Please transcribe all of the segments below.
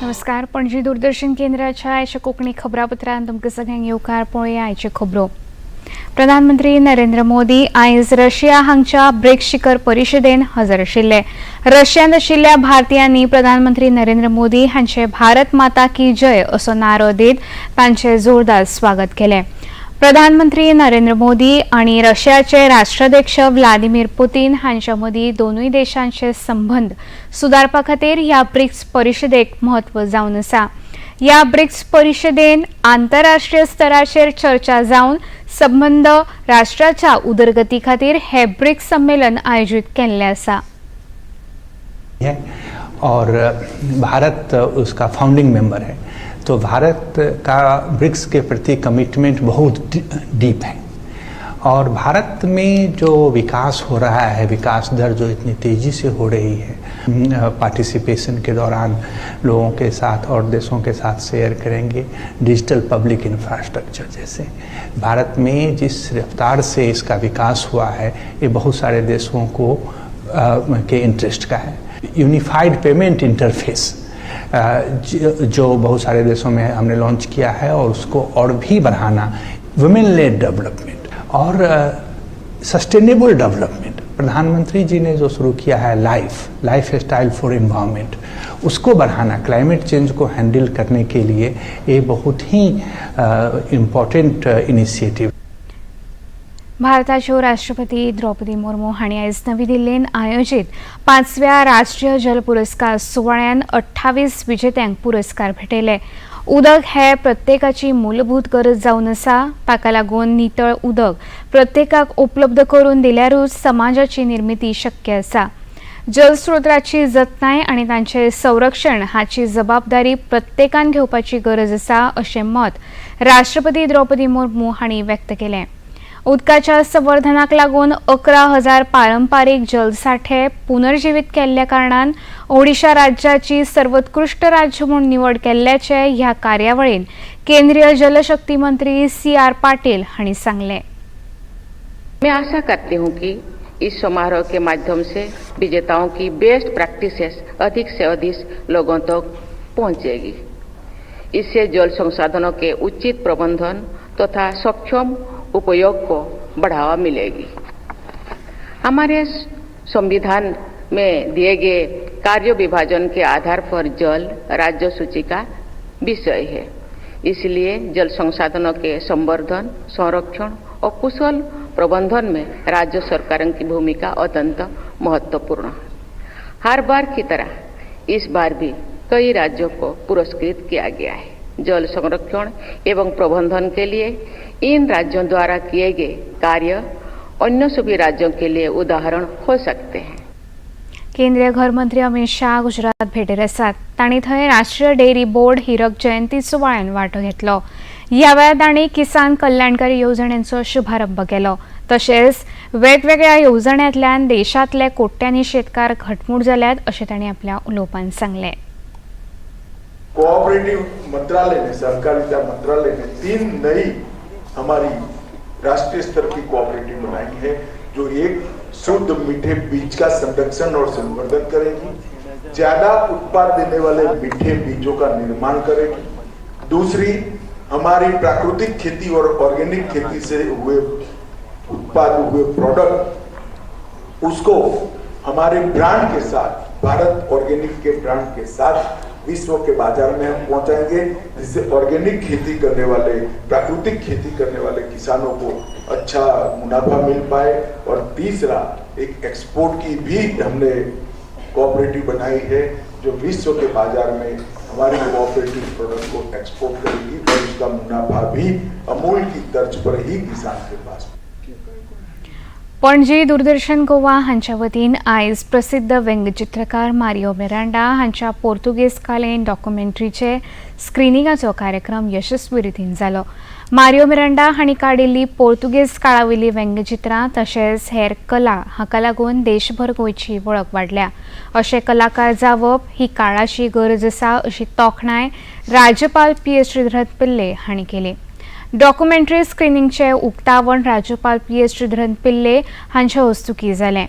नमस्कार. पणजी दूरदर्शन केंद्राच्या आयच्या कोंकणी खबरापत्रांत तुमकां सगळ्यांक येवकार. पळोवया आयच्यो खबरो. प्रधानमंत्री नरेंद्र मोदी आयज रशिया हांगच्या ब्रिक्स शिखर परिशदेन हजर आशिल्ले. रशियांत आशिल्ल्या भारतीयांनी प्रधानमंत्री नरेंद्र मोदी हांचे "भारत माता की जय" असो नारो दीत तांचे जोरदार स्वागत केलें. प्रधानमंत्री नरेंद्र मोदी आनी रशियाचे राष्ट्राध्यक्ष व्लादिमीर पुतीन हांच्या मदीं दोनूय देशांचे संबंद सुदारपा खातीर ह्या ब्रिक्स परिशदेक म्हत्व जावन आसा. ह्या ब्रिक्स परिशदेन आंतरराष्ट्रीय स्तराचेर चर्चा जावन संबंद राष्ट्राच्या उदरगती खातीर हे ब्रिक्स संमेलन आयोजीत केल्लें आसा. है और भारत उसका फाउंडिंग मेंबर है, तो भारत का ब्रिक्स के प्रति कमिटमेंट बहुत डीप है और भारत में जो विकास हो रहा है, विकास दर जो इतनी तेज़ी से हो रही है, पार्टिसिपेशन के दौरान लोगों के साथ और देशों के साथ शेयर करेंगे. डिजिटल पब्लिक इंफ्रास्ट्रक्चर जैसे भारत में जिस रफ्तार से इसका विकास हुआ है, ये बहुत सारे देशों को के इंटरेस्ट का है. यूनिफाइड पेमेंट इंटरफेस जो बहुत सारे देशों में हमने लॉन्च किया है और उसको और भी बढ़ाना, वुमेन लेड डेवलपमेंट और सस्टेनेबल डेवलपमेंट, प्रधानमंत्री जी ने जो शुरू किया है life style for environment, उसको बढ़ाना, क्लाइमेट चेंज को हैंडल करने के लिए ये बहुत ही इम्पोर्टेंट इनिशिएटिव. भारताच्यो राष्ट्रपती द्रौपदी मुर्मू हांणी आयज नवी दिल्लीन आयोजीत पांचव्या राष्ट्रीय जल पुरस्कार सुवाळ्यान 28 विजेत्यांक पुरस्कार भेटयले. उदक हे प्रत्येकाची मूलभूत गरज जावन आसा. ताका लागून नितळ उदक प्रत्येकाक उपलब्ध करून दिल्यारूच समाजाची निर्मिती शक्य आसा. जलस्रोताची जतनाय आनी तांचे संरक्षण हाची जबाबदारी प्रत्येकान घेवपाची गरज आसा, अशें मत राष्ट्रपती द्रौपदी मुर्मू हांणी व्यक्त केलें. उदकाच्या संवर्धनाक लागून 11,000 पारंपारीक जलसाठे पुनर्जिवीत केल्ल्या कारणान ओडिशा राज्याची सर्वोत्कृष्ट राज्य म्हूण निवड केल्ल्याचे ह्या कार्यावळीन केंद्रीय जलशक्ती मंत्री सी आर पाटील हांणी सांगलें. मैं आशा करती हूँ कि इस समारोह के माध्यम से विजेताओं की बेस्ट प्रैक्टिसेस अधिक से अधिक लोगों तक पहुंचेगी. इससे जल संसाधनों के उचित प्रबंधन तथा सक्षम उपयोग को बढ़ावा मिलेगी. हमारे संविधान में दिए गए कार्य विभाजन के आधार पर जल राज्य सूची का विषय है. इसलिए जल संसाधनों के संवर्धन, संरक्षण और कुशल प्रबंधन में राज्य सरकारों की भूमिका अत्यंत महत्वपूर्ण है. हर बार की तरह इस बार भी कई राज्यों को पुरस्कृत किया गया है. जल संरक्षण एवं प्रबंधन के लिए इन राज्यों द्वारा किए गए कार्य अन्य सभी राज्यों के लिए उदाहरण हो सकते हैं. केंद्रीय घरमंत्री अमित शाह गुजरात भेटेर आसात. तांणी थंय राष्ट्रीय डेअरी बोर्ड हिरक जयंती सुवाळ्यान वांटो घेतलो. ह्या वेळार तांणी किसान कल्याणकारी येवजण्यांचो शुभारंभ केलो. तशेंच वेगवेगळ्या येवजण्यांतल्यान देशांतले कोट्यांनी शेतकार घटमूट जाल्यात, अशें तांणी आपल्या उलोवपान सांगलें. कोऑपरेटिव मंत्रालय ने, सहकारिता मंत्रालय ने तीन नई हमारी राष्ट्रीय स्तर की कोऑपरेटिव बनाई है, जो एक शुद्ध मीठे बीज का संरक्षण और संवर्धन करेगी, ज्यादा उत्पाद देने वाले मीठे बीजों का निर्माण करेगी. दूसरी, हमारी प्राकृतिक खेती और ऑर्गेनिक खेती से हुए उत्पाद हुए प्रोडक्ट, उसको हमारे ब्रांड के साथ, Bharat organic K brand K साथ विश्व के बाजार में हम पहुंचाएंगे, जिससे ऑर्गेनिक खेती करने वाले, प्राकृतिक खेती करने वाले किसानों को अच्छा मुनाफा मिल पाए. और तीसरा, एक एक्सपोर्ट की भी हमने कोऑपरेटिव बनाई है, जो विश्व के बाजार में हमारी कोऑपरेटिव प्रोडक्ट को एक्सपोर्ट करेगी और उसका मुनाफा भी अमूल की तर्ज पर ही किसान के पास. पणजी दूरदर्शन गोवा हांच्या वतीन आयज प्रसिद्ध व्यंगचित्रकार मारियो मिरांडा हांच्या पोर्तुगेज कालीन डॉक्युमेंटरीचे स्क्रिनिंगाचो कार्यक्रम यशस्वी रितीन जालो. मारियो मिरांडा हांणी काडिल्ली पोर्तुगेज काळावयली व्यंगचित्रां तशेंच हेर कला हाका लागून देशभर गोंयची वळख वाडल्या. अशे कलाकार जावप ही काळाची गरज आसा, अशी तोखणाय राज्यपाल पी एस श्रीधरन पिल्ले हांणी केली. डॉक्युमेंटरी स्क्रिनिंगचे उक्तावण राज्यपाल पी एस श्रीधरन पिल्ले हांच्या हस्तुकीं जालें.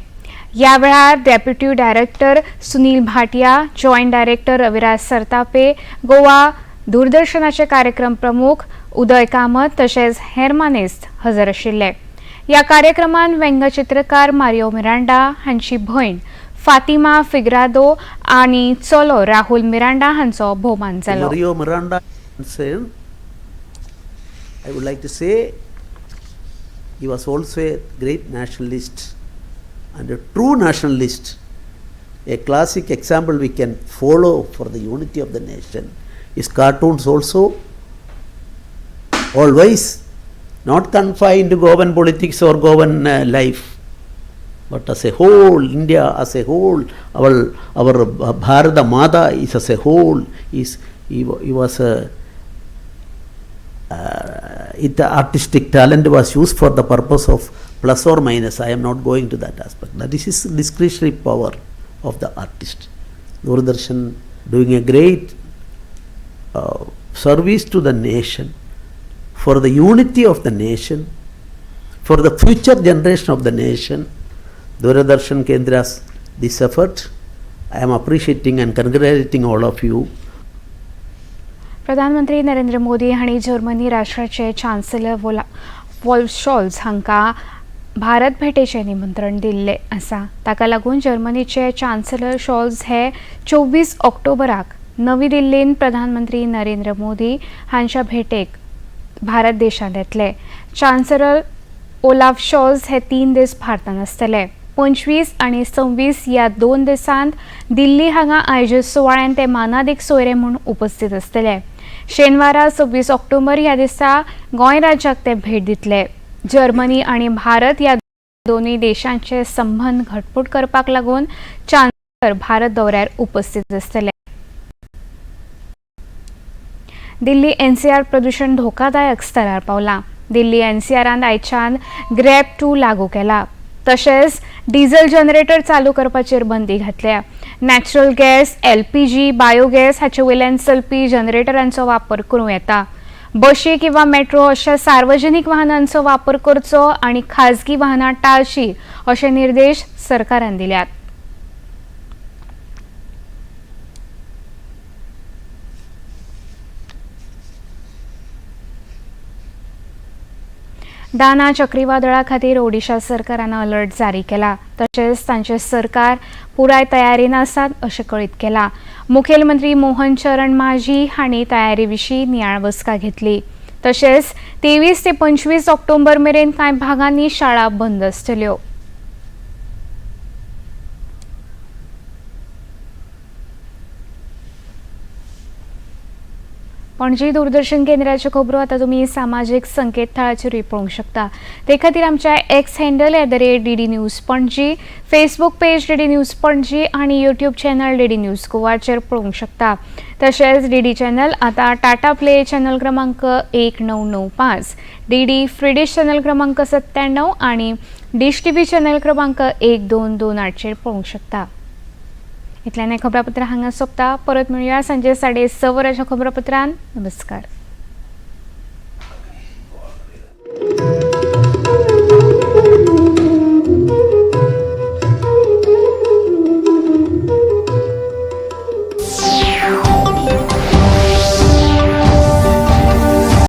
ह्या वेळार deputy director Sunil Bhatia, joint director Raviraj Sartape, Goa दूरदर्शनाचे कार्यक्रम प्रमुख उदय कामत तशेंच हेर मानेस्त हजर आशिल्ले. ह्या कार्यक्रमात व्यंगचित्रकार मारियो मिरांडा हांची भयण फातिमा फिग्रादो आनी चलो राहुल मिरांडा हांचो भोवमान जालो. Mario Miranda concern, I would like to say he was also a great nationalist and a true nationalist, a classic example we can follow for the unity of the nation. His cartoons also always not confined to Goan politics or Goan life, but as a whole, India as a whole, our Bharata Mata is as a whole. He was a artistic talent was used for the purpose of plus or minus. I am not going to that aspect. That is his discretionary power of the artist. Doordarshan doing a great service to the nation, for the unity of the nation, for the future generation of the nation. Doordarshan Kendra's this effort, I am appreciating and congratulating all of you. प्रधानमंत्री नरेंद्र मोदी हांणी Germany राष्ट्राचे chancellor wolf shawls हांकां भारत भेटेचें निमंत्रण दिल्लें आसा. ताका लागून जर्मनीचे चान्सलर शॉल्स हे 24 ऑक्टोबराक नवी दिल्लींत प्रधानमंत्री नरेंद्र मोदी हांच्या भेटेक भारत देशांत येतले. चान्सलर ओलाफ शॉल्स हे 3 दीस भारतांत आसतले. 25 आनी 26 ह्या 2 दिसांत दिल्ली हांगा आयोजीत सुवाळ्यांत ते मानादीक सोयरे म्हूण उपस्थित आसतले. शेनवारा 26 ऑक्टोबर ह्या दिसा गोंय राज्याक ते भेट दितले. जर्मनी आनी भारत ह्या दोनूय देशांचे संबंद घटमूट करपाक लागून चान्सलर भारत दौऱ्यार उपस्थित आसतले. दिल्ली एनसीआर प्रदूषण धोकादायक स्तरार पावला. दिल्ली एनसीआरान आयच्यान ग्रॅप 2 लागू केला. तशेंच डिझल जनरेटर चालू करपाचेर बंदी घातल्या. नॅचरल गॅस, एलपीजी, बायोगॅस हाचे वयल्यान चलपी जनरेटरांचो वापर करूं येता. बशी किंवा मेट्रो अशा सार्वजनिक वाहनांचो वापर करचो आनी खाजगी वाहनां टाळची अशे निर्देश सरकारान दिल्यात. दाना चक्रीवादळा खातीर ओडिशा सरकारान अलर्ट जारी केला. तशेंच तांचें सरकार पुराय तयारेन आसात अशें कळीत केलां. मुखेलमंत्री मोहन चरण माझी हांणी तयारी विशीं नियाळ बसका घेतली. तशेंच 23 ते 25 ऑक्टोबर मेरेन कांय भागांनी शाळा बंद आसतल्यो. पणजी दूरदर्शन केंद्राच्यो खबरो आतां तुमी सामाजीक संकेतथळाचेरूय पळोवंक शकता. ते खातीर आमच्या X handle @DD News Panaji, Facebook page DD News Panaji आनी यूट्यूब चॅनल डीडी न्यूज गोवाचेर पळोवंक शकता. तशेंच डीडी चॅनल आतां टाटा प्ले चॅनल क्रमांक 1995, डीडी फ्रीडिश चॅनल क्रमांक 97 आनी डिश टीव्ही चॅनल क्रमांक 1228चेर पळोवंक शकता. इतल्यान खबरापत्र हांगा सोंपता. परत मेळुया सांजे 6:30 वरांच्या खबरापत्रान. नमस्कार.